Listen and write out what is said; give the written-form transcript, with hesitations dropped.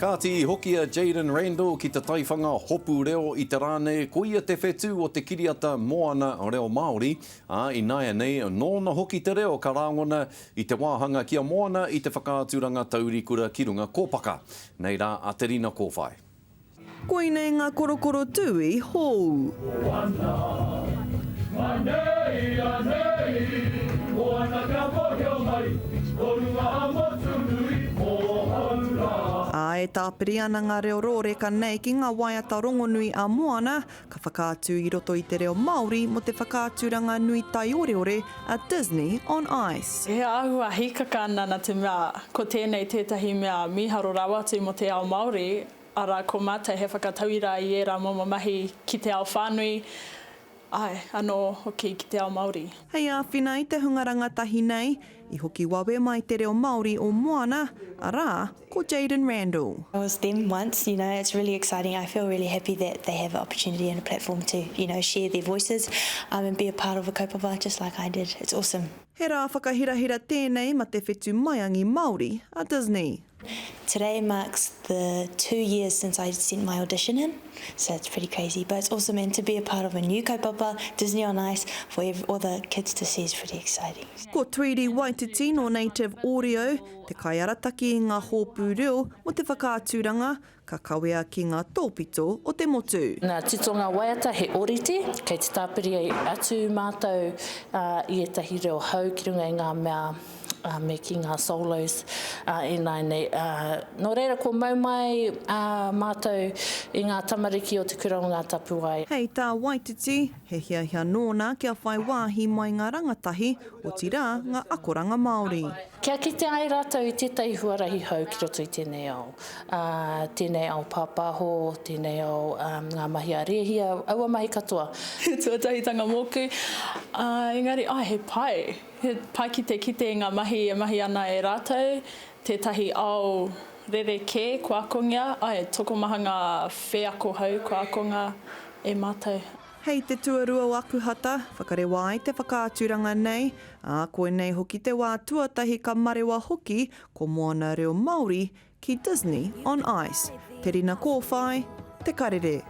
Kāti i hoki a Jayden Randall ki te taiwhanga hopu reo i te rā nei, ko ia te whetū o te kiriata Moana reo Māori, ā, ināianei, nōna hoki te reo ka rāngona i te wāhanga ki a Moana i te whakaaturanga taurikura ki runga kōpaka. Nei rā a Te Rina Kōwhai. Koinei ngā korokoro tūī hōu. Moana, anei, anei, Moana kia mohio mai, ko runga a motu nui, mōhou rā. Ā, e tāpiri ana ngā reo rōreka nei ki ngā waiata rongonui a Moana, ka whakaatu i roto i te reo Māori mō te whakaaturanga nui taioreore a Disney on Ice. He āhua hīkaka ana nā te mea ko tēnei tētahi mea mīharo rawa atu mō te ao Māori, arā, ko mātou he whakatauira i ērā momo mahi ki te ao whānui, āe, anō hoki ki te ao Māori. Hei āwhina i te hunga rangatahi nei, i hoki wawe mai te reo Māori o Moana, arā, ko Jayden Randall. I was them once, you know, it's really exciting, I feel really happy that they have an opportunity and a platform to, you know, share their voices and be a part of a kaupapa just like I did, it's awesome. He rā whakahirahira tēnei ma te whetu maiangi Māori a Disney. Today marks the two years since I sent my audition in, so it's pretty crazy, but it's awesome and to be a part of a new kaupapa, Disney on Ice, for all the kids to see is pretty exciting. Ko Tweedy Waititi nō Native Audio te kaiarataki i ngā hōpū reo mō te whakaaturanga ka kawea ki ngā tōpito o te motu. Ngā titonga waiata he orite, kei te tāpiri atu mātou i ētahi reo hou ki runga i ngā mea me ki ngā solos ināianei. Nō reira kua mau mai mātou i ngā tamariki o Te Kura o Ngā Tapuwae. Hei tā Waititi, he hiahia nōna kia whai wāhi mai ngā rangatahi, otirā ngā akoranga Māori. Kia kite ai rātou i tētahi huarahi hou ki roto i tēnei ao, ā, tēnei ao pāpāho, tēnei ao, ā, ngā mahi a rēhia, aua mahi katoa. He tuatahitanga mōku, ā, engari, āe, he pai. He pai ki te kite i ngā mahi e mahi ana e rātou, tētahi ao rerekē kua akongia, āe, tokomaha ngā wheako hou kua akonga e mātou. Hei te tuarua o Akuhata, whakarewa ai te whakaaturanga nei, ā, koinei hoki te wā tuatahi ka marewa hoki ko Moana Reo Māori ki Disney on Ice. Te Rina Kōwhai, Te Karere.